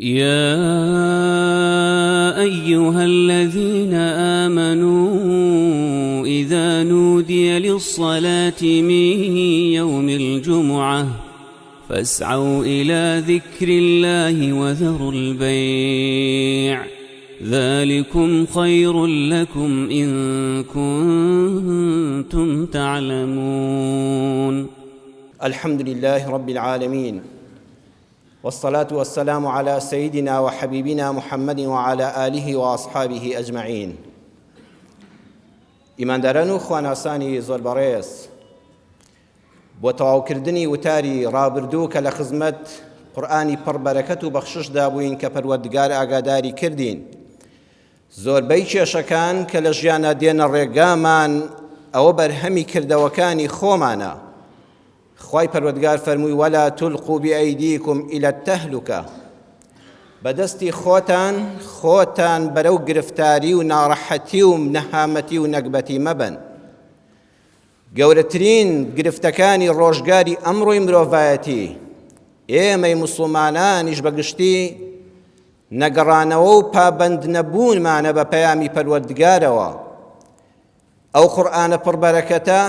يا أيها الذين آمنوا إذا نودي للصلاة من يوم الجمعة فاسعوا إلى ذكر الله وذروا البيع ذلكم خير لكم إن كنتم تعلمون. الحمد لله رب العالمين والصلاة والسلام على سيدنا وحبيبنا محمد وعلى آله وأصحابه أجمعين. ئیمانداران و خواناسانی زۆر بەڕێز، بۆ تەواوکردنی وتاری ڕابردوو کە لە خزمەت قورئانی پڕ بەرەکەت و بەخششدا بووین کە پەروەردگار ئاگاداری کردین زۆربەی کێشەکان کە لە ژیانە دێنە ڕێگامان ئەوە بەرهەمی کردەوەکانی خۆمانە. خوای پەروەردگار فەرمووی ولا تلقوا بأیدیکم الی التهلکە، بەدەستی خۆتان خۆتان بەرەو گرفتاری و ناڕەحەتی و نەهامەتی و نەگبەتی مەبەن. گەورەترین گرفتەکانی ڕۆژگاری ئەمڕۆی مرۆڤایەتی ئێمەی موسڵمانانیش بە گشتی نەگەڕانەوە و پابەند نەبوونمانە بە پەیامی پەروەردگارەوە. ئەو قورئانە پڕ بەرەکەتە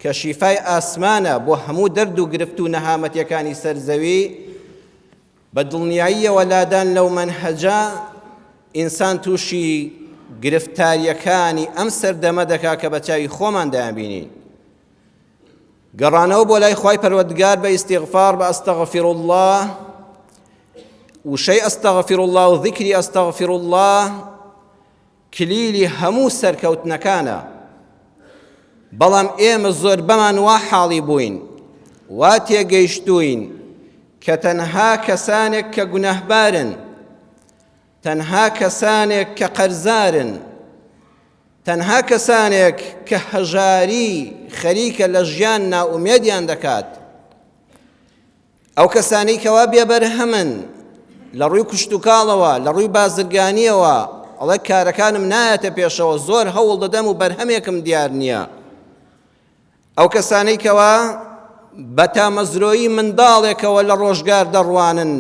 کە شیفای ئاسمانە بۆ هەموو دەرد و گرفت و نەهامەتیەکانی سەر زەوی، بە دڵنیاییەوە لادان لەو مەنهەجە ئینسان تووشی گرفتاریەکانی ئەم سەردەمە دەکا کە بە چاوی خۆمان دەیانبینین. گەڕانەوە بۆ لای خوای پەروەردگار بە ئیستیغفار بە ئەستەغفیر اللە، وشەی ئەستەغفیر اللە و ذیکری ئەستەغفیر اللە کلیلی هەموو سەرکەوتنەکانە، بەڵام ئێمە زۆربەمان وا حاڵی بووین، وا تێگەیشتووین کە تەنها کەسانێک کە گوناهبارن، تەنها کەسانێک کە قەرزارن، تەنها کەسانێک کە هەژاری خەریکە لە ژیان نائومێدیان دەکات، ئەو کەسانەی کەوا بێبەرهەمن لە ڕووی کشتوکاڵەوە، لە ڕووی بازرگانیەوە، ئەڵێ کارەکانم نایەتە پێشەوە، زۆر هەوڵ دەدەم و بەرهەمێکم دیار نییە. ئەو کەسانەی کەوا بە تامەزرۆیی منداڵێکەوە لە ڕۆژگار دەڕوانن،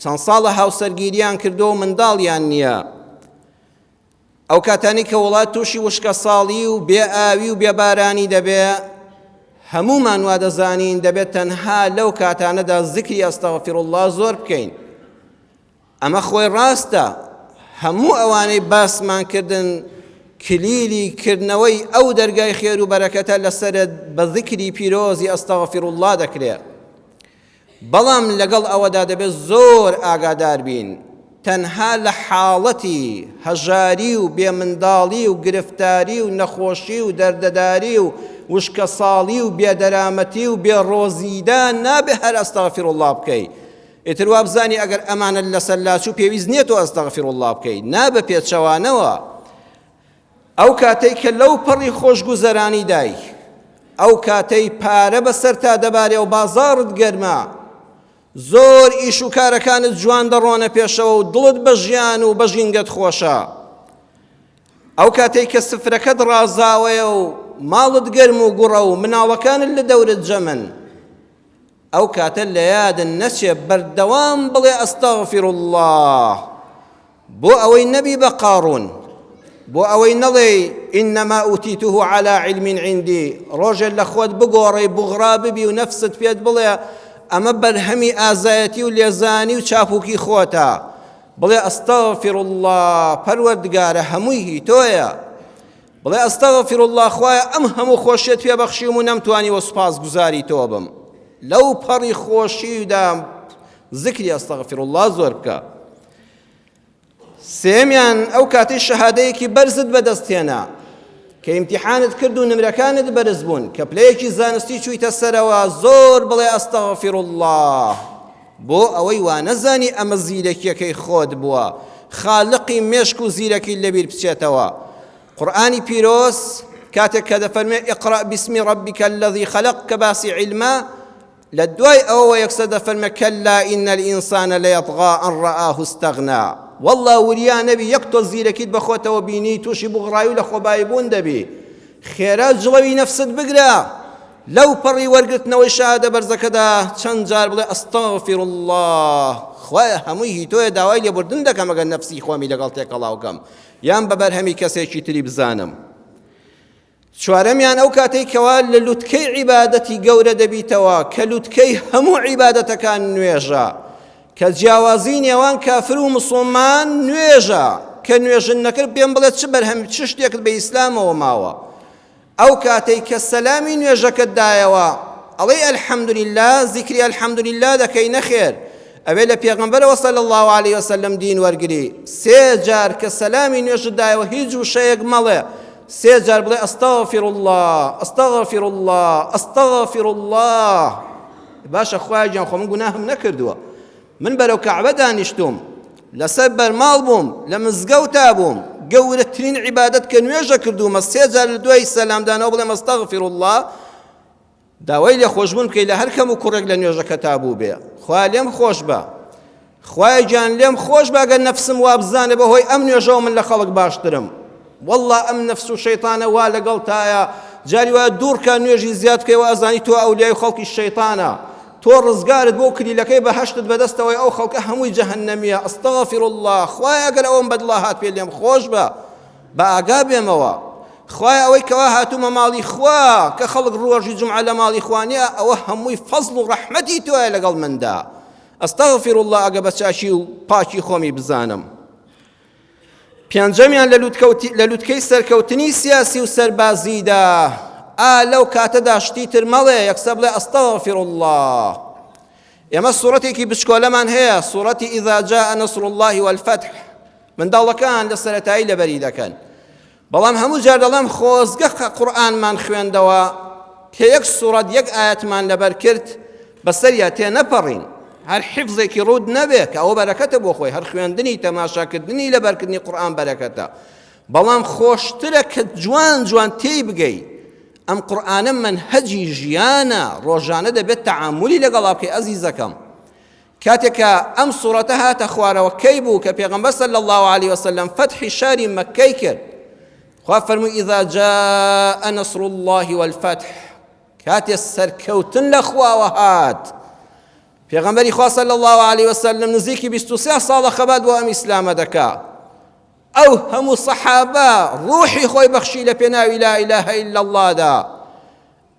چەند ساڵە هاوسەرگیریان کردووە و منداڵیان نییە. ئەو کاتانەی کە وڵات تووشی وشکەساڵی و بێ ئاوی و بێ بارانی دەبێ، هەموومان وا دەزانین دەبێت تەنها لەو کاتانەدا زیکری ئەستەغفر اللە زۆر بکەین. ئەمە خۆی ڕاستە، هەموو ئەوانەی باسمان کردن کلیلی کردنەوەی ئەو دەرگای خێر و بەرەکەتە لەسەرت بە زیکری پیرۆزی ئەستەغفر اللە دەکرێ. بەڵام لەگەڵ ئەوەدا دەبێت زۆر ئاگادار بین تەنها لە حاڵەتی هەژاری و بێ منداڵی و گرفتاری و نەخۆشی و دەردەداری و وشکەساڵی و بێدەرامەتی و بێ ڕۆزیدا نابێ هەر ئەستەغفر اللە بکەی. ئیتر وابزانی ئەگەر ئەمانەت لەسەر لاچوو پێویست نییە تۆ ئەستەغفر اللە بکەی، نا بە پێچەوانەوە ئەو کاتەی کە لەو پەڕی خۆشگوزەرانیدای، ئەو کاتەی پارە بەسەرتا دەبارێ و بازاڕت گەرمە، زۆر ئیش و کارەکانت جوان دەڕۆنە پێشەوە و دڵت بە ژیان و بە ژینگەت خۆشە. ئەو کاتەی کە سفرەکەت ڕازاوەیە و ماڵت گەرم و گوڕە و مناڵەکانت لە دەورت جەمن، ئەو کاتە لە یادت نەچێ بەردەوام بڵێ ئەستەغفر اللە بۆ ئەوەی نەبی بە قاڕون، بۆ ئەوەی نەڵێی ئینما ئوتیته علی علم عندی، ڕۆژێ لە خۆت بگۆڕێی بوغڕا ببی و نەفست پێت بڵێ ئەمە بەرهەمی ئازایەتی و لێزانی و چاپوکی خۆتە، بڵێ ئەستەغفر اللە پەروەردگارە هەمووی هی تۆیە. بڵێ استغفر اللە خوایە ئەم هەموو خۆشیەت پێ بەخشیم و نەمتوانیوە سوپاسگوزاری تۆ بم. لەو پەڕی خۆشیدا زکری استغفر اللە زۆر بکە. سێمیان ئەو کاتەی شەهادەیەکی بەرزت بەدەست هێنا کە ئیمتیحانت کرد و نمرەکانت بەرز بوون، کە پلەیەکی زانستی چوویتە سەرەوە، زۆر بڵێ استغفر اللە بۆ ئەوەی وانەزانی ئەمە زیرەکیەکەی خۆت بووە، خالقی مێشک و زیرەکی لەبیر بچێتەوە. قورئانی پیرۆز کاتێک کە دەفەرمێ اقرأ باسم ربک الذی خلق کە باسی عیلمە، لە دوای ئەوەوە یەکسەر دەفەرمێ کلا ان الانسان لیطغی ان رآه استغنی. واللە وریا نەبی یەک تۆ زیرەکیت بە خۆتەوە بینی تووشی بوغڕایی و لەخۆبایی بوون دەبی. خێرا جڵەوی نەفست بگرە. لەو پەڕی وەرگرتنەوەی شەهادە بەرزەکەدا چەند جار بڵێ استغفر الله خوایە هەمووی هی تۆیە داوای لێبوردن دەکەم ئەگەر نەفسی خۆمی لەگەڵ تێکەڵاوکەم یان بە بەرهەمی کەسێکی تری بزانم. چوارەمیان ئەو کاتەی کەوا لە لوتکەی عیبادەتی گەورە دەبیتەوە کە لوتکەی هەموو عیبادەتەکان نوێژە کە جیاوازی نێوان کافر و مسوڵمان نوێژە کە نوێژن نەکرد پێم بڵێ چ بەرهەم چ شتێکت بە ئیسلامەوە ماوە ئەو کاتەی کە سەلامی نوێژەکەت دایەوە ئەڵێی الحمدللە زیکری الحمدللە دەکەی نەخێر ئەوێ لە پێغەمبەرەوە صلی الله علیه وسلم دین وەرگری سێ جار کە سەلامی نوێژت دایەوە هیچ وشەیەک مەڵێ سێ جار بڵێ استغفر الله استغفر الله استغفر الله باشە خوایە گیان خۆ من گوناهم نەکردووە من بەرەو کەعبە دانیشتووم لەسەر بەرماڵ بووم لە مزگەوتا بووم گەورەترین عیبادەت کە نوێژە کردوومە سێ جار لە دوای سەلامدانەوە بڵێم استغفر الله داوای لێخۆشبوون بکەی لە هەر کەم و کوڕێک لە نوێژەکەتا بوو بێ خوا لێم خۆش بە خوایە گیان لێم خۆش بە گەر نەفسم وابزانێ بەهۆی ئەم نوێژەوە من لە خەڵک باشترم والله ئەم نەفس و شەیتانە وا لەگەڵ تایە جاری وایە دوورکە نوێژی زیاد بکەی و ئەزانی تۆ ئەولیای خەڵکی شەیتانە تۆ ڕزگارت بۆ کلیلەکەی بەهەشتت بەدەستەوەی ئەو خەڵکە هەمووی جەهەنەمیە ئەستەغفر الله خوایە ئەگەر ئەوەم بەدڵا هات پێ لێم خۆش بە بە ئاگا بێمەوە خوایە ئەوەی کەوا هاتوومە ماڵی خوا کە خەڵک ڕۆژی جومعە لە ماڵی خوا نییە ئەوە هەمووی فەزڵ و ڕەحمەتی تۆیە لەگەڵ مندا استغفر الله ئەگە بە چاکی و پاکی خۆمی بزانم پێنجەمیان لە لوتکەی سەرکەوتنی سیاسی و سەربازیدا ئا لەو کاتەدا شتی تر مەڵێ یەکسەر بڵێ استغفر الله ئێمە سوڕەتێکی بچکۆلەمان هەیە سوڕەتی اذا جاء نصر الله والفتح منداڵەکان لە سەرەتایی لەبەری دەکەن بەڵام هەموو جار دەڵێم خۆزگە قورئانمان خوێندەوە کە یەک سوڕەت یەک ئایەتمان لەبەر کرد بەسەریا تێنەپەڕین هەر حفزێکی ڕوود نەبێ کە ئەوە بەرەکەتە بۆ خۆی هەر خوێندنی تەماشاکردنی لەبەرکردنی قورئان بەرەکەتە بەڵام خۆشترە کە جوان جوان تێی بگەی ئەم قورئانە مەنهەجی ژیانە ڕۆژانە دەبێت تەعامولی لەگەڵا بکەی ئەزیزەکەم کاتێک کە ئەم سوڕەتە هاتە خوارەوە کەی بوو کە پێغەمبەر صلی اللە علیه وسلم فەتحی شاری مەککەی کرد خوا فەرمووی اذا جاء نصر الله والفتح کاتێ سەرکەوتن لە خواوە هات پێغەمبەری خوا صلی الله علیه وسلم نزیکی 23 ساڵە خەبات بۆ ئەم ئیسلامە دەکا ئەو هەموو سەحابە ڕوحی خۆی بەخشی لە پێناوی لا اله الا الله دا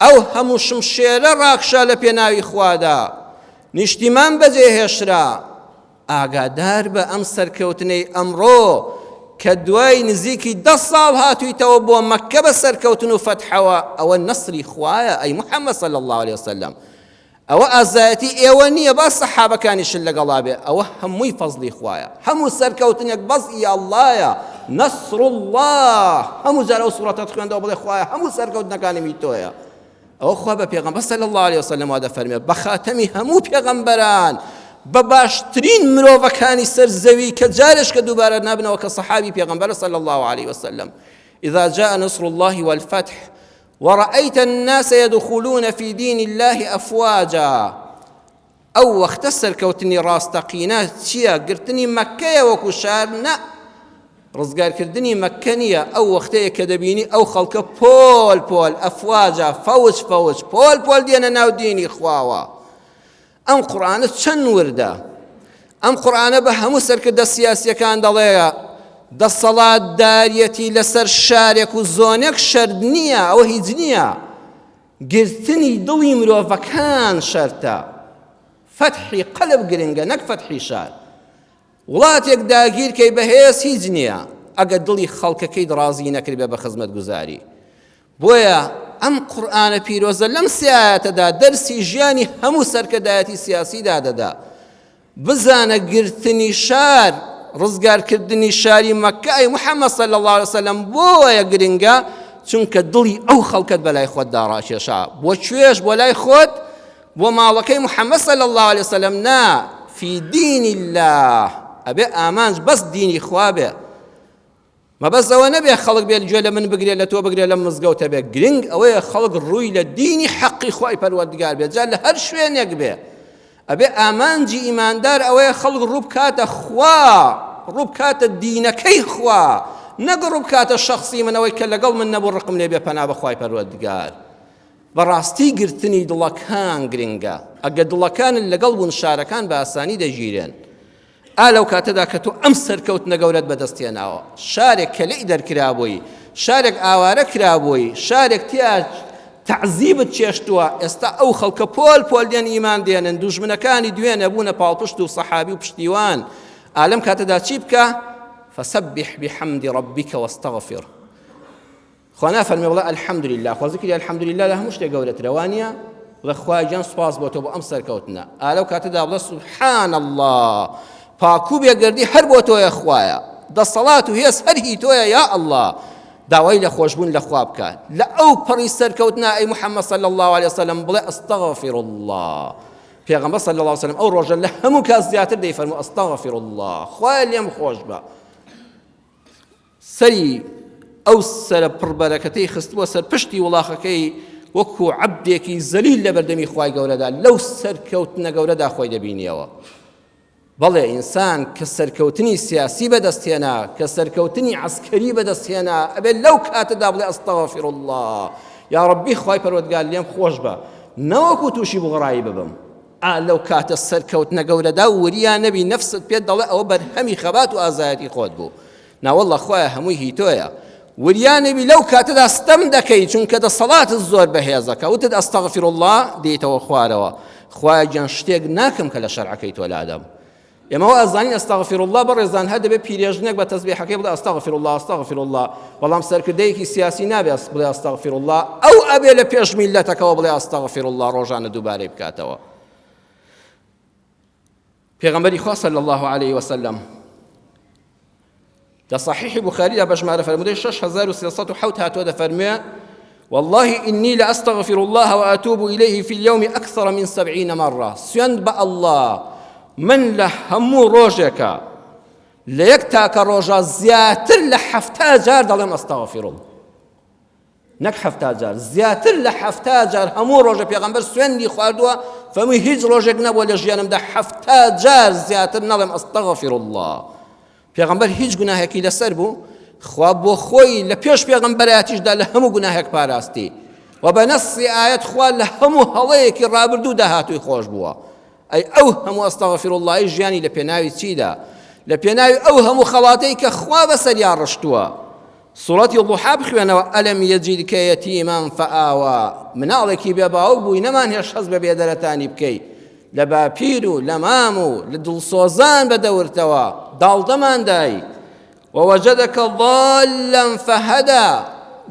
ئەو هەموو شمشێرە ڕاکشا لە پێناوی خوادا، نیشتیمان بەجێ هێشرا، ئاگادار بە ئەم سەرکەوتنەی ئەمڕۆ کە دوای نزیکی دە ساڵ هاتوویتەوە بۆ مەککە بە سەرکەوتن و فەتحەوە، ئەوە نەسری خوایە ئەی محەممەد صلی اللە علیە وسلم. ئەوە ئازایەتی ئێوە نییە با سەحابەکانیشت لەگەڵا بێ ئەوە هەمووی فەزڵی خوایە هەموو سەرکەوتنێک بەس ئی اللەیە نصر اللە هەموو جار ئەو سوڕەتەت خوێندەوە بڵێ خوایە هەموو سەرکەوتنەکانم ئی تۆیە ئەوە خوا بە پێغەمبەر صلی الله علیه وسلم وا دەفەرمێ بە خاتەمی هەموو پێغەمبەران بە باشترین مرۆڤەکانی سەر زەوی کە جارێش کە دووبارە نابنەوە کە سەحابی پێغەمبەر صلی الله علیه وسلم إذا جاء نصر الله والفتح ورأیت الناس یدخلون فی دین اللە افواجا ئەو وەختە سەرکەوتنی ڕاستەقینە چییە؟ گرتنی مەککەیە وەکو شار؟ نا، ڕزگارکردنی مەککە نییە، ئەو وەختەیە کە دەبینی ئەو خەڵکە پۆل پۆل ئەفواجا فەوج فەوج پۆل پۆل دێنە ناو دینی خواوە. ئەم قورئانە چەند وردە ئەم قورئانە بە هەموو سەرکردە سیاسیەکان دەڵێ دەسەڵاتداریەتی لەسەر شارێک و زۆنێک شەرت نییە ئەوە هیچ نییە گرتنی دڵی مرۆڤەکان شەرتە فەتحی قەلب گرنگە نەک فەتحی شار وڵاتێک داگیرکەی بەهێز هیچ نییە ئەگەر دڵی خەڵکەکەیت ڕازی نەکردبێ بە خزمەتگوزاری بۆیە ئەم قورئانە پیرۆزە لەم سێ ئایەتەدا دەرسی ژیانی هەموو سەرکردایەتی سیاسیدا دەدا بزانە گرتنی شار ڕزگارکردنی شاری مەککە ئەی محەممەد صلی الله علیه وسلم بۆیە گرنگە چونکە دڵی ئەو خەڵکەت بەلای خۆتدا ڕاکێشا بۆ کوێش بۆ لای خۆت بۆ ماڵەکەی محەممەد صلی الله علیه وسلم نا فی دین الله ئەبێ ئامانج بەس دینی خوا بێ مەبەست ئەوە نەبێ خەڵک بێت گوێ لە من بگرێ لە تۆ بگرێ لەم مزگەوتە بێ گرنگ ئەوەیە خەڵک ڕووی لە دینی حەقی خوای پەروەردگار بێت جا لە هەر شوێنێک بێ ئەبێ ئامانجی ئیماندار ئەوەیە خەڵک ڕوو بکاتە خوا ڕوو بکاتە دینەکەی خوا نەک ڕوو بکاتە شەخسی من ئەوەی کە لەگەڵ من نەبوو ڕقم لێ بێ پەنا بە خوای پەروەردگار. بەڕاستی گرتنی دڵەکان گرنگە ئەگە دڵەکانت لەگەڵ بوون شارەکان بە ئاسانی دەگیرێن ئا لەو کاتەدا کە تۆ ئەم سەرکەوتنە گەورەت بەدەست هێناوە، شارێک کە لێی دەرکرابووی، شارێک ئاوارە کرابووی، شارێک تیا تەعزیبت چێشتووە، ئێستا ئەو خەڵکە پۆل پۆل دێن ئیمان دێنن، دوژمنەکانی دوێنێ بوونە پاڵپشت و سەحابی و پشتیوان. ئا لەم کاتەدا چی بکە؟ فسبح بحمد ربک واستغفر. خوا نافەرمێ بڵێ الحمدللە خۆ زیکری الحمدللە لە هەموو شتێک گەورەترە وانییە بڵێ خوای گیان سوپاس بۆ تۆ بۆ ئەم سەرکەوتنە ئا لەو کاتەدا بڵێ سبحان اللە پاکو بێگەردی هەر بۆ تۆیە خوایە دەسەڵات و هێز هەر هی تۆیە یا اللە داوای لە خۆشبوون لە خوا بکات لە ئەو پەڕی سەرکەوتنا ئەی محەممەد صلی الله علیه وسلم بڵێ استغفر الله پێغەمبەر صلی الله علیه وسلم ئەو ڕۆژە لە هەموو کات زیاتر دەیفەرموو استغفر الله خوایە لێم خۆش بە سەری ئەو سەرە پڕ بەرەکەتەی خستبووە سەر پشتی وڵاخەکەی وەکو عەبدێکی زەلیل لە بەردەمی خوای گەورەدا لەو سەرکەوتنە گەورەدا خۆی دەبینیەوە. بەڵێ ئینسان کە سەرکەوتنی سیاسی بەدەست هێنا، کە سەرکەوتنی عەسکەری بەدەست هێنا، ئەبێت لەو کاتەدا بڵێ ئەستەغفر اللە یا ڕەبی خوای پەروەردگار لێم خۆش بە نەوەکو تووشی بوغڕایی ببم. ئا لەو کاتە سەرکەوتنە گەورەدا وریا نەبی نەفست پێت دەڵێ ئەوە بەرهەمی خەبات و ئازایەتی خۆت بوو. ناوەڵڵا خوایە هەمووی هی تۆیە وریا نەبی لەو کاتەدا ستەم دەکەی چونکە دەسەڵاتت زۆر بەهێزە کە وتت ئەستەغفر الله دێیتەوە خوارەوە خوایە گیان شتێک ناکەم کە لە شەرعەکەی تۆ لادەم ئێمە وا ئەزانین ئەستەغفر الله بەڕێزان هەر دەبێت پیرێژنێک بە تەسبیحەکەی بڵێ ئەستەغفر الله ئەستەغفر الله بەڵام سەرکردەیەکی سیاسی نابێ بڵێ ئەستەغفر الله ئەو ئەبێ لە پێش میللەتەکەوە بڵێ ئەستەغفر الله ڕۆژانە دووبارەی بکاتەوە پێغەمبەری خوا صلی الله علیه وسلم لە صحیح بخاریدا بە ژمارە فەرموودەی 6307 هاتووە دەفەرموێ والله إني لأستغفر الله وأتوب إليه في اليوم أكثر من سبعين مرة سوێند بە الله من لە هەموو ڕۆژێکە لە یەک تاکە ڕۆژە زیاتر لە حەفتا جار دەڵێم ئەستەغفر الله نەک حەفتا جار زیاتر لە حەفتا جار هەموو ڕۆژە پێغەمبەر سوێندی خواردووە فەرمووی هیچ ڕۆژێک نەبووە لە ژیانمدا حەفتا جار زیاتر نەڵێم ئەستەغفر الله پێغەمبەر هیچ گوناهێکی لەسەر بوو خوا بۆ خۆی لە پێش پێغەمبەرایەتیشدا لە هەموو گوناهێک پاراستی و بە نەسی ئایەت خوا لە هەموو هەڵەیەکی ڕابردوو داهاتووی خۆش بووە ئەی ئەو هەموو ئەستەغفر اللهی ژیانی لە پێناوی چیدا لە پێناوی ئەو هەموو خەڵاتەی کە خوا بەسەریا ڕشتووە سوڕەتی ضحا بخوێنەوە ئەلم یجدک یتیما فآوی مناڵێکی بێ باوک بووی نەمانهێشت هەست بە بێدەرەتانی بکەی لە باپیر و لە مام و لە دڵسۆزان بە دەورتەوە داڵدەمان دای ووجدک ضالا فهدى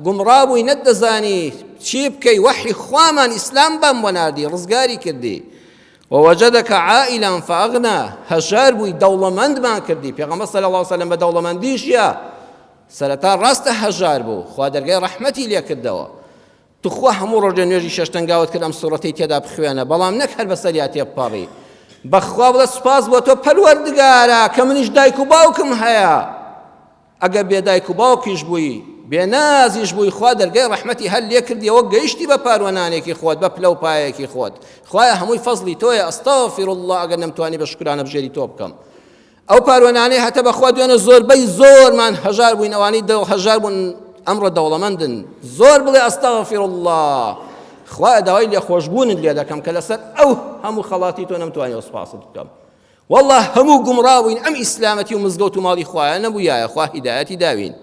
گومڕا بووی نەتدەزانی چی بکەی وەحی خوامان ئیسلام بەم بۆ ناردی ڕزگاری کردی ووجدک عائلا فأغنى هەژار بووی دەوڵەمەندمان کردی پێغەمبەر صلی الله علیه وسلم بە دەوڵەمەندیشیا سەرەتا ڕاستە هەژار بوو خوا دەرگای ڕەحمەتی لێ کردەوە توخوا هەموو ڕۆژێ نوێژی شەشتەنگاوت کرد ئەم سوڕەتەی تێدا بخوێنە بەڵام نەک هەر بەسەریا تێپەڕی بەخوا بڵێ سوپاس بۆ تۆ پەروەردگارە کە منیش دایک و باوکم هەیە ئەگەر بێ دایک و باوکیش بووی بێنازیش بووی خوا دەرگای ڕەحمەتی هەر لێ کردیەوە گەیشتی بە پاروەنانێکی خۆت بە پلە و پایەکی خۆت خوایە هەمووی فەزڵی تۆیە ئەستەغفر الله ئەگەر نەمتوانی بە شکرانە بژێری تۆ بکەم ئەو پاروە نانەی هەتە بەخوا دوێنێ زۆربەی زۆرمان هەژار بووین ئەوانەی دڵ هەژار بوون ئەمڕۆ دەوڵەمەندن زۆر بڵێ ئەستەغفر الله خوایە داوای لێخۆشبوونت لێ دەکەم کە لەسەر ئەو هەموو خەڵاتی تۆ نەمتوانیەوە سوپاست بکەم والله هەموو گومڕا بووین ئەم ئیسلامەتی و مزگەوت و ماڵی خوایە نەبوویایە خوا هیدایەتی داوین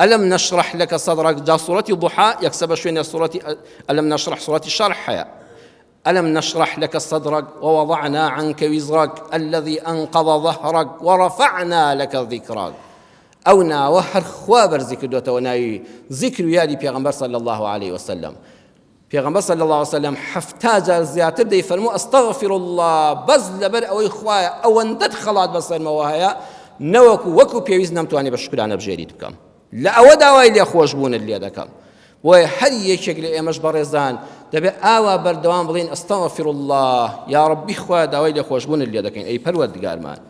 ألم نشرح لك صدرك جا سورەتی ضحا یەکسە بە شوێنە سورەتی ألم نشرح سورەتی شەرح هەیە ألم نشرح لك صدرك ووضعنا عنك وزرك الذي أنقض ظهرك ورفعنا لك ذكرك ئەو ناوە هەر خوا بەرزی کردوێتەوە ناوی ذیکر و یادی پێغەمبەر صلی الله عليه وسلم پێغەمبەر صلی الله عليه وسلم حەفتا جار زیاتر دەیفەرموو استغفر الله بەس لەبەر ئەوەی خوایە ئەوەندەت خەڵات بەسەرمەوە هەیە نەوەکو وەکو پێویست نەمتوانی بە شکرانە بژێریت بکەم لە ئەوە داوای لێخۆشبوونت لێ دەکەم بۆیە هەر یەکێک لە ئێمەش بەڕێزان دەبێت ئاوا بەردەوام بڵێین استغفر الله یا ربی خوا داوای لێخۆشبوونت لێ دەکەین ئەی پەروەردگارمان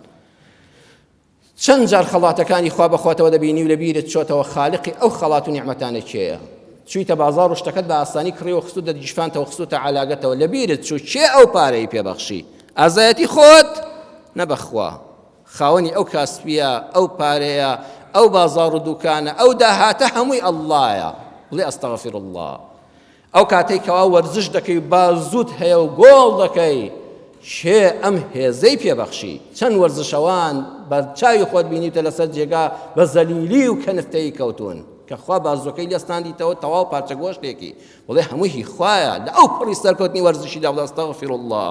چەند جار خەڵاتەکانی خوا بەخۆتەوە دەبینی و لەبیرت چۆتەوە خالقی ئەو خەڵات و نیعمەتانە کێیە چوویتە بازاڕ و شتەکەت بە ئاسانی کڕی و خستوتە گیرفانتەوە خستوتە عەلاگەتەوە لەبیرت چوو کێ ئەو پارەی پێبەخشی ئازایەتی خۆت نەبەخوا خاوەنی ئەو کاسپیە، ئەو پارەیە، ئەو بازاڕ و دوکانە، ئەو داهاتە هەمووی ئەڵڵایە. بڵێ استغفر اللە. ئەو کاتەی کەوا وەرزش دەکەی و بازووت هەیە و گۆڵ دەکەی کێ ئەم هێزەی پێبەخشی چەند وەرزشەوان بە چاوی خۆت بینیوتە لەسەر جێگا بە زەلیلی و کەنفتەیی کەوتون کە خوا بازوەکەی لێستاندیتەوە تەواو پارچە گۆشتێکی بڵێ هەمووی هی خوایە لە ئەو پڕی سەرکەوتنی وەرزشیدا بڵێ استغفر الله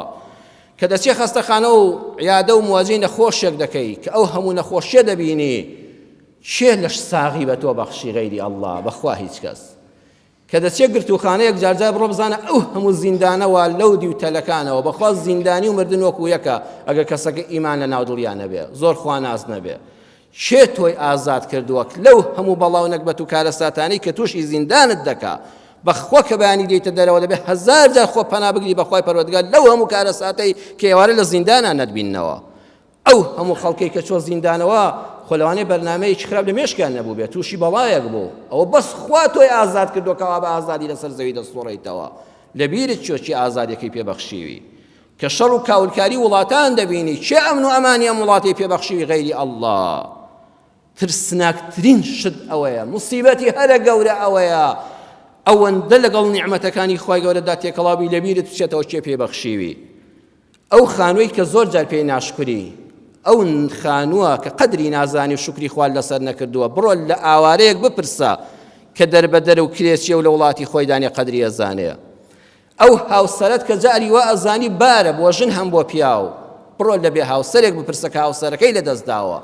کە دەچێ خەستەخانە و عیادە و مواجهەی نەخۆشێک دەکەی کە ئەو هەموو نەخۆشیە دەبینی کێ لەش ساغی بە تۆ بەخشی غەیری ئەڵڵا بەخوا هیچ کەس کە دەچێ گرتووخانەیەک جارجار بڕۆ بزانە ئەو هەموو زیندانە وا لەو دیو تەلەکانەوە بەخوا زیندانی و مردن وەکو یەکە ئەگەر کەسەکە ئیمان لە ناو دڵیا نەبێ زۆر خواناس نەبێ کێ تۆی ئازاد کردووە لەو هەموو بەڵا و نەگبەت و کارەساتانەی کە تووشی زیندانت دەکا بەخوا کە بەیانی دێیتە دەرەوە دەبێ هەزار جار خۆ پەنا بگری بەخوای پەروەردگار لەو هەموو کارەساتەی کە ئێوارە لە زیندانا نەتبیننەوە ئەو هەموو خەڵکەی کە چۆ زیندانەوە خۆ لەوانەیە بەرنامەیەکی خراپ لە مێشکیان نەبوو بێت تووشی بەڵایەک بوو ئەوە بەس خوا تۆی ئازاد کردووە کەوا بە ئازادی لەسەر زەوی دەسوڕێیتەوە لەبیرت چۆ چی ئازادیەکەی پێ بەخشیوی کە شەڕ و کاولکاری وڵاتان دەبینی کێ ئەمن و ئەمانی ئەم وڵاتەی پێ بەخشیوی غەیری ئەڵڵا ترسناکترین شت ئەوەیە مصیبەتی هەرە گەورە ئەوەیە ئەوەندە لەگەڵ نیعمەتەکانی خوای گەورەدا تێکەڵاوی لەبیرت بچێتەوە کێ پێ بەخشیوی ئەو خانووەی کە زۆر جار پێی ناشکری، ئەو خانووە کە قەدری نازانی و شوکری خوات لەسەر نەکردووە، بڕۆ لە ئاوارەیەک بپرسە کە دەربەدەر و کرێچیە و لە وڵاتی خۆیدا نیە قەدری ئەزانێ. ئەو هاوسەرەت کە جاری وا ئەزانی بارە بۆ ژن هەم بۆ پیاو، بڕۆ لە بێ هاوسەرێک بپرسە کە هاوسەرەکەی لەدەست داوە.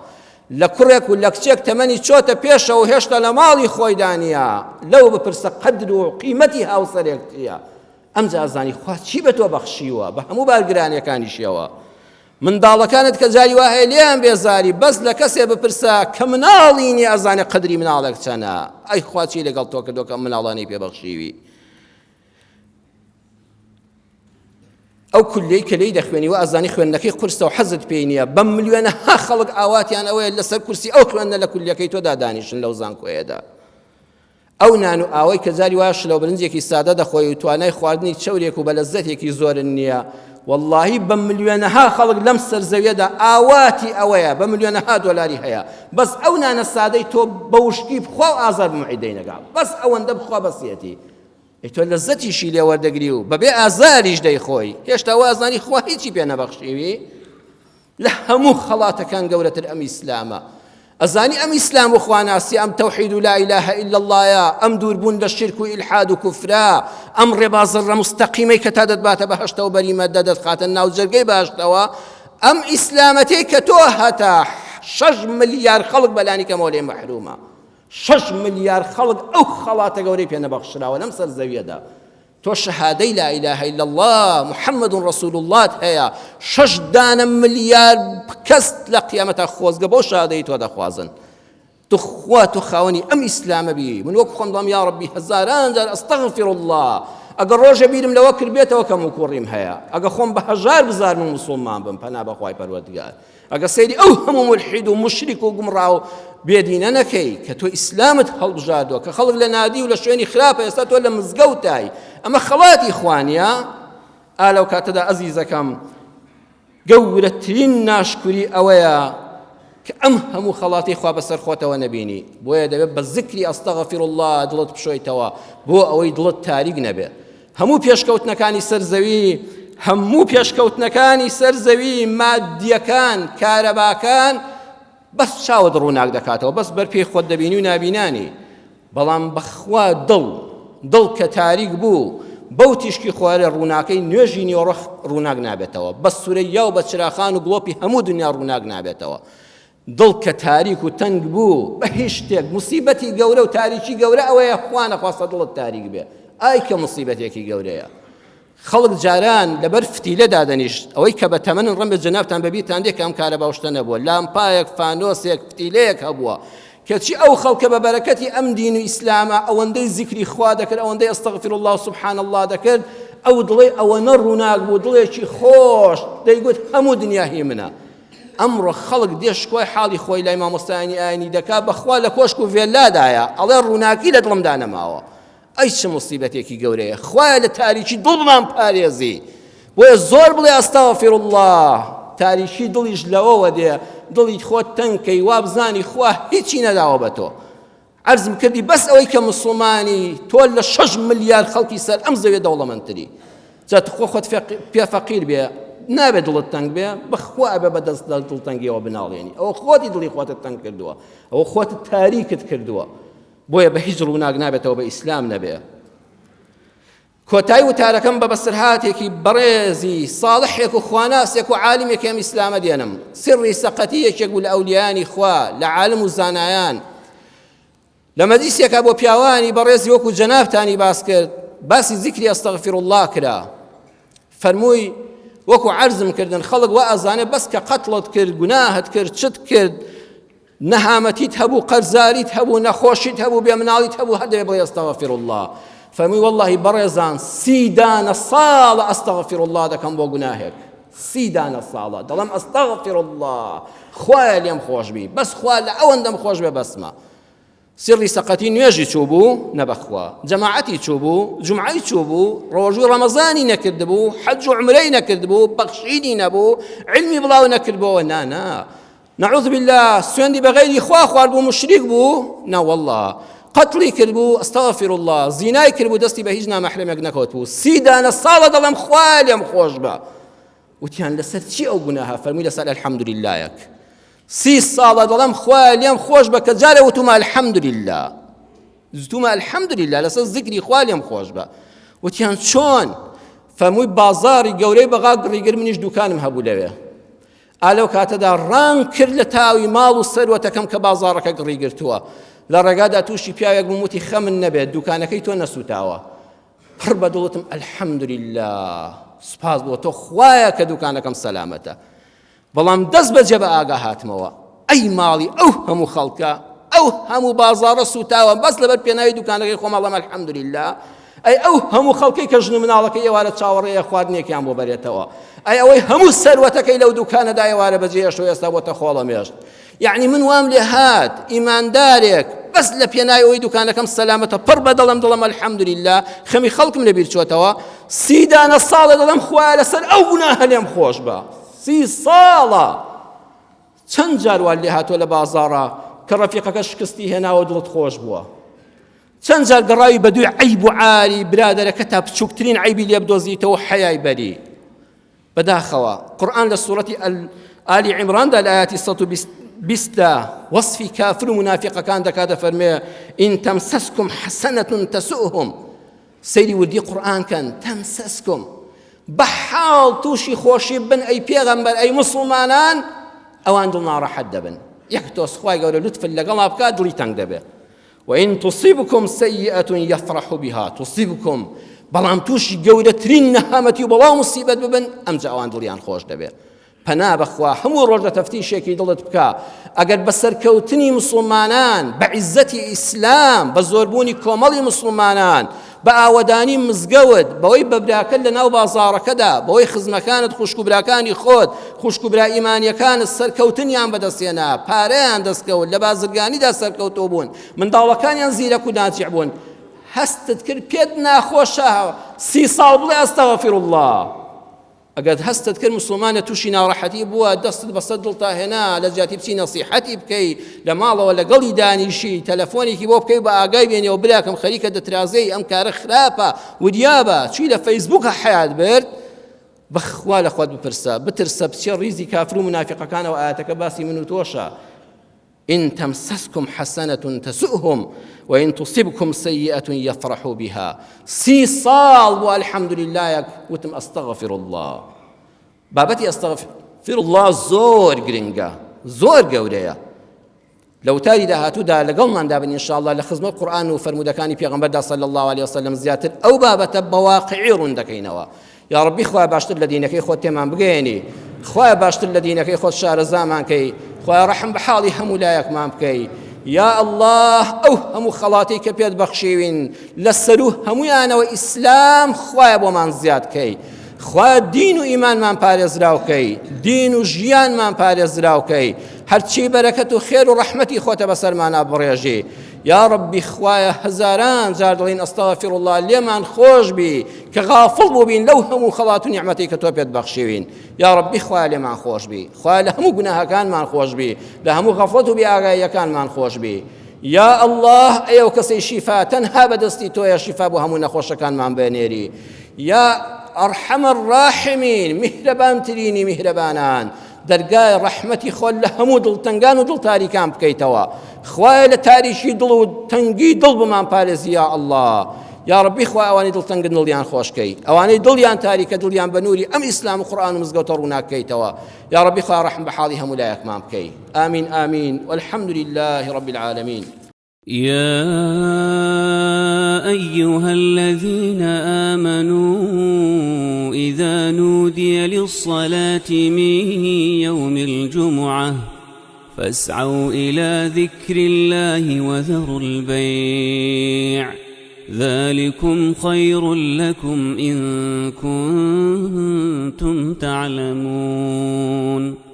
لە کوڕێک و لە کچێک تەمەنی چۆتە پێشەوە و هێشتا لە ماڵی خۆیدا نیە، لەو بپرسە قەدر و قیمەتی هاوسەرێک چیە. ئەمجا ئەزانی خوا چی بە تۆ بەخشیوە بە هەموو بارگرانیەکانیشیەوە منداڵەکانت کە جاری وا هەیە لێیان بێزاری بەس لە کەسێ بپرسە کە مناڵی نیە ئەزانێ قەدری مناڵێک چەنە ئەی خوا چی لەگەڵ تۆ کردووە کە مناڵانی پێ بەخشیوی ئەو کولەی کە لێی دەخوێنی و ئازانی خوێندنەکەی قورسە و حەزت پێی نییە بەم ملیۆنەها خەڵک ئاواتیان ئەوەیە لەسەر کورسی ئەو خوێندنە لە کولیەکەی تۆدا دانیشن لەو زانکۆیەدا ئەو نان و ئاوەی کە جاری وایە شلە و برنجێکی سادە دەخۆی و توانای خواردنی چەورێک و بە لەززەتێکی زۆرن نییە، وەڵڵاهی بە ملیۆنەها خەڵک لەم سەر زەویەدا ئاواتی ئەوەیە بە ملیۆنەها دۆلاری هەیە بەس ئەو نانە سادەی تۆ بە وشکی بخوا و ئازار بە معیدەی نەگا بەس ئەوەندە بخوا بەسیەتی ئەی تۆ لەززەتیشی لێ وەردەگری و بەبێ ئازاریش دەیخۆی هێشتا وازانی خوا هیچی پێ نەبەخشیوی لە هەموو خەڵاتەکان گەورەتر ئەم ئیسلامە. ئەزانی ئەم ئیسلام و خواناسی ئەم تەوحید و لا اله الا اللەیە ئەم دووربوون لە شیرک و ئیلحاد و کوفرە ئەم ڕێبازە ڕە مستەقیمەی کە تا دەتباتە بەهەشتەوە بەریمە دەتخاتە ناو جەرگەی بەهەشتەوە ئەم ئیسلامەتەی کە تۆ هەتا شەش ملیار خەڵک بەلانی کەمەوە لێ مەحرومە شەش ملیار خەڵک ئەو خەڵاتە گەورەی پێ نەبەخشراوە لەم سەر زەویەدا تۆ شەهادەی لا الە الا اللە محمد رسول اللە ت هەیە شەش دانە ملیار کەس لە قیامەتا خۆزگە بەو شەهادەی تۆ دەخوازن تخوا تۆ خاوەنی ئەم ئیسلامە بی من وەک خۆم دەڵێم یا ربی هەزاران جار ئەستغفر الله ئەگەر ڕۆژە بیرم لەوە کردبێتەوە کەم و کوڕیم هەیە ئەگە خۆم بە هەژار بزارم و مسوڵمان بم پەنا بەخوای پەروەردگار ئەگەر سەیری ئەو هەموو مولحید و موشریک و گومڕا و بێدینە نەکەی کە تۆ ئیسلامت هەڵبژاردووە کە خەڵک لە نادی و لە شوێنی خراپە ئێستا تۆ لە مزگەوتای ئەمە خەڵاتی خوانیە ئا لەو کاتەدا ئەزیزەکەم گەورەترین ناشکوری ئەوەیە کە ئەم هەموو خەڵاتی خوا بەسەر خۆتەوە نەبینی بۆیە دەبێت بە زکری ئەستەغفر الله دڵت بشۆیتەوە بۆ ئەوەی دڵت تاریک نەبێت هەموو پێشکەوتنەکانی سەر زەوی هەموو پێشکەوتنەکانی سەر زەوی مادیەکان کارەباکان بەس چاوت ڕووناک دەکاتەوە بەس بەر پێی خۆت دەبینی و نابینانی بەڵام بەخوا دڵ دڵ کە تاریک بوو بەو تیشکی خۆرە ڕووناکەی نوێژی نیوەڕۆ ڕووناک نابێتەوە بە سورەیا و بە چراخان و گڵۆپی هەموو دنیا ڕووناک نابێتەوە دڵ کە تاریک و تەنگ بوو بە هیچ شتێک موسیبەتی گەورە و تاریکی گەورە ئەوەیە خوا نەخواستە دڵت تاریک بێ ئای کە موسیبەتێکی گەورەیە خەڵک جاران لەبەر فتیلە دادەنیشت ئەوەی کە بە تەمەنن ڕەنگە جەنابتان بەبیرتان دێ کە ئەم کارەبا و شتە نەبووە لامپایەک فانۆسێک فتیلەیەک هەبووە کەچی ئەو خەڵکە بە بەرەکەتی ئەم دین و ئیسلامە ئەوەندەی زیکری خوا دەکرد ئەوەندەی استغفر الله و سبحان الله دەکرد ئەو دڵی ئەوەنە ڕووناک بوو دڵێکی خۆش دەیگوت هەموو دنیا هی منە ئەمڕۆ خەڵک دێ شکوای حاڵی خۆی لای مامۆستایانی ئاینی دەکا بەخوا لە کۆشک و ڤێلادایە ئەڵێ ڕووناکی لە دڵمدا نەماوە ئەی چ موسیبەتێکی گەورەیە خوایە لە تاریکی دڵ بمان پارێزی بۆیە زۆر بڵێ ئەستەغفر الله تاریکی دڵیش لەوەوە دێ دڵی خۆت تەنکەی وابزانی خوا هیچی نەداوە بە تۆ. عەرزم کردی بەس ئەوەی کە مسوڵمانی تۆ لە شەش ملیار خەڵکی سەر ئەم زەویە دەوڵەمەندتری جا تخۆ خۆت پێ فەقیر بێ نابێ دڵت تەنگ بێ بەخوا ئەبێ بە دەست دڵتەنگیەوە بناڵێنی ئەوە خۆتی دڵی خۆتت تەنگ کردووە ئەوە خۆتت تاریکت کردووە بۆیە بە هیچ ڕووناک نابێتەوە بە ئیسلام نەبێ کۆتای وتارەکەم بە بەسەرهاتێکی بەڕێزی ساڵحێک و خواناسێک و عالمێکی ئەم ئیسلامە دێنم سڕی سەقەتی یەکێک بوو لە ئەولیایانی خوا لە عالم و زانایان لە مەجلیسێکا بۆ پیاوانی بەڕێزی وەکو جەنابتانی باس کرد باسی زیکری ئەستەغفیر الله کرا فەرمووی وەکو عەرزم کردن خەڵک وا ئەزانێ بەس کە قەتڵت کرد گوناهت کرد چت کرد نەهامەتیت هەبوو قەرزاریت هەبوو نەخۆشیت هەبوو بێ مناڵیت هەبوو هەر دەبێ بڵێ ئەستەغفیر الله فەرمووی وەڵڵاهی بەڕێزان سی دانە ساڵە ئەستەغفیر الله دەکەم بۆ گوناهێک سی دانە ساڵە دەڵێم ئەستەغفیر الله خوایە لێم خۆش بی بەس خوا لە ئەوەندەم خۆش بێ بەسمە سری سەقەتی نوێژی چوو بوو نەبەخوا جەماعەتی چوو بوو جمعەی چوو بوو ڕۆژوی ڕەمەزانی نەکردبوو حەج و عومرەی نەکردبوو بەخشینی نەبوو علمی بڵاو نەکردبەوە نا نا نعوذ بالله سوێندی بە غەیری خوا خوارد بوو مشریک بوو نا والله قەتڵی کرد بوو استغفر الله زینای کرد بوو دەستی بە هیچ نامەحرەمێک نەکەوت بوو سی دانە ساڵە دەڵێم خوا لێم خۆش بە وتیان لەسەر چی ئەو گوناهە فەرمووی لەسەر الحمدللهیەک سی ساڵە دەڵێم خوا لێم خۆش بە کە جارێ وتومە الحمدلله زتومە الحمدلله لەسەر زیکری خوا لێم خۆش بە وتیان چۆن فەرمووی بازاری گەورەی بەغا گڕیگر منیش دوکانم هەبوو لەوێ ئا لەو کاتەدا ڕام کرد لە تاوی ماڵ و سەروەتەکەم کە بازاڕەکە گڕی گرتووە لە ڕێگادا تووشی پیاوێک بووم وتی خەمن نەبێت دوکانەکەی تۆ نەسووتاوە پڕ بە دڵتم الحەمدللە سوپاس بۆ تۆ خوایە کە دوکانەکەم سەلامەتە بەڵام دەست بەجێ بە ئاگا هاتمەوە ئەی ماڵی ئەو هەموو خەڵکە ئەو هەموو بازاڕە سووتاوە بەس لەبەر پێناوی دوکانەکەی خۆم ئەڵێم الحەمدللە ئەی ئەو هەموو خەڵکەی کە ژن و مناڵەکەی ئێوارە چاوەڕێیە خواردنێکیان بۆ بەرێتەوە ئەی ئەوەی هەموو سەروەتەکەی لەو دوکانەدا ئێوارە بەجێ هێشتەوە ئێستا بۆتە خۆڵەمێشت یعنی من وام لێ هات ئیماندارێک بەس لە پێناوی ئەوەی دوکانەکەم سەلامەتە پڕ بە دڵم دڵم الحەمدللە خەمی خەڵکم لەبیر چۆتەوە سی دانە ساڵە دڵم خوایە لەسەر ئەو گوناهە لێم خۆش بە سی ساڵە چەند جار وات لێ هاتووە لە بازاڕا کە ڕەفیقەکە شکستی هێناوە دڵت خۆش بووە چەند جار گەڕاوی بە دووی عەیب و عاری برادەرەکە تا بچووکترین عەیبی لێ بدۆزیتەوە حەیای بەری بەداخەوە قورئان لە سوڕەتی ئالی عیمراندا لە ئاەتی 120 دا وەصفی کافر و منافقەکان دەکات دەفەرمێ ئین تەمسەسکم حەسەنەة تەسوهم سەیری وردی قورئان کەن تەمسەسکم بە حاڵ تووشی خۆشی بن ئەی پێغەمبەر ئەی موسڵمانان ئەوان دڵ ناڕەحەت دەبن یەک تۆز خوای گەورە لوتفت لەگەڵا بکات دڵی تەنگ دەبێت وإن تصبكم سيئة يفرحوا بها تصبكم بەڵام تووشی گەورەترین نەهامەتی و بەڵا و مصیبەت ببن ئەمجا ئەوان دڵیان خۆش دەبێت پەنا بەخوا هەموو ڕۆژ لە تەفتیشێکی دڵت بکە ئەگەر بە سەرکەوتنی مسوڵمانان بە عیزەتی ئیسلام بە زۆربوونی کۆمەڵی مسوڵمانان بە ئاوەدانی مزگەوت بەوەی بە براکەت لە ناو بازاڕەکەدا بەوەی خزمەکانت خوشک و براکانی خۆت خوشک و برا ئیمانیەکانت سەرکەوتنیان بەدەستهێنا پارەیان دەستکەوت لە بازرگانیدا سەرکەوتوو بوون منداڵەکانیان زیرەک و ناجع بوون هەستت کرد پێت ناخۆشە سی ساڵ بڵێ ئەستەغفر الله ئەگەر هەستت کرد موسڵمانە تووشی ناڕەحەتی بووە دەستت بەسەر دڵتا هێنا لە جیاتی بچی نەسیحەتی بکەی لە ماڵەوە لەگەڵی دانیشی تەلەفۆنێکی بۆ بکەی بە ئاگای بێنیەوە براکەم خەریکە دەترازێی ئەم کارە خراپە وریابە چی لە فەیسبووکە حەیات برد بەخوا لە خۆت بپرسە بترسە بچێ ڕیزی کافر و منافقەکانەوە ئاەتەکە باسی من و تۆشە إن تمسسكم حسنة تسؤهم وإن تصبكم سيئة يفرحوا بها سی ساڵ بۆ الحمدللەیەک وتم ئەستەغفر الله بابەتی ئەستەغفر الله زۆر گرنگە زۆر گەورەیە لە وتاری داهاتوودا لەگەڵماندا بن ئینشاءاللە لە خزمەت قورئان و فەرموودەکانی پێغەمبەردا صلی الله علیه وسلم زیاتر ئەو بابەتە بە واقعی ڕوون دەکەینەوە یاڕەبی خوایە باشتر لە دینەکەی خۆت تێمان بگەیەنی خوایە باشتر لە دینەکەی خۆت شارەزامان کەی خوایە ڕەحم بە حاڵی هەموو لایەکمان بکەی یا الله ئەو هەموو خەڵاتی کە پێت بەخشیوین لە سەرو هەمویانەوە ئیسلام خوایە بۆمان زیاد کەی خوا دین و ئیمانمان پارێزراوکەی دین و ژیانمان پارێزراوکەی هەرچی بەرەکەت و خێر و ڕەحمەتی خۆتە بەسەرمانا بڕێژی یا ڕەبی خوایە هەزاران جار دەڵێین استغفر اللە لێمان خۆش بی کە غافڵ بووبین لەو هەموو خەڵات و نیعمەتەی کە تۆ پێت بەخشیوین یا ڕەبی خوایە لێمان خۆش بی خوایە لە هەموو گوناهەکانمان خۆش بی لە هەموو غەفڵەت و بێئاگاییەکانمان خۆش بی. یا اللە ئەی ئەو کەسەی شیفا تەنها بەدەستی تۆیە شیفا بۆ هەموو نەخۆشەکانمان بنێری یا ئەرحەم الراحمین میهرەبانترینی میهرەبانان دەرگای ڕەحمەتی خۆت لە هەموو دڵتەنگان و دڵتاریکان بکەیتەوە خوایە لە تاریکی دڵ و تەنگی دڵ بمان پارێزی یا اللە یا ربی خوا ئەوانەی دڵتەنگن دڵیان خۆشکەی ئەوانەی دڵیان تاریکە دڵیان بە نوری ئەم ئیسلام و قورئان و مزگەوتە ڕووناکەیتەوە یا ربی خوا ڕەحم بە حاڵی هەموو لایەکمان بکەی آمین آمین والحمد لله رب العالمین يا أيها الذين آمنوا إذا نودي للصلاة من يوم الجمعة فاسعوا إلى ذكر الله وذروا البيع ذلكم خير لكم إن كنتم تعلمون.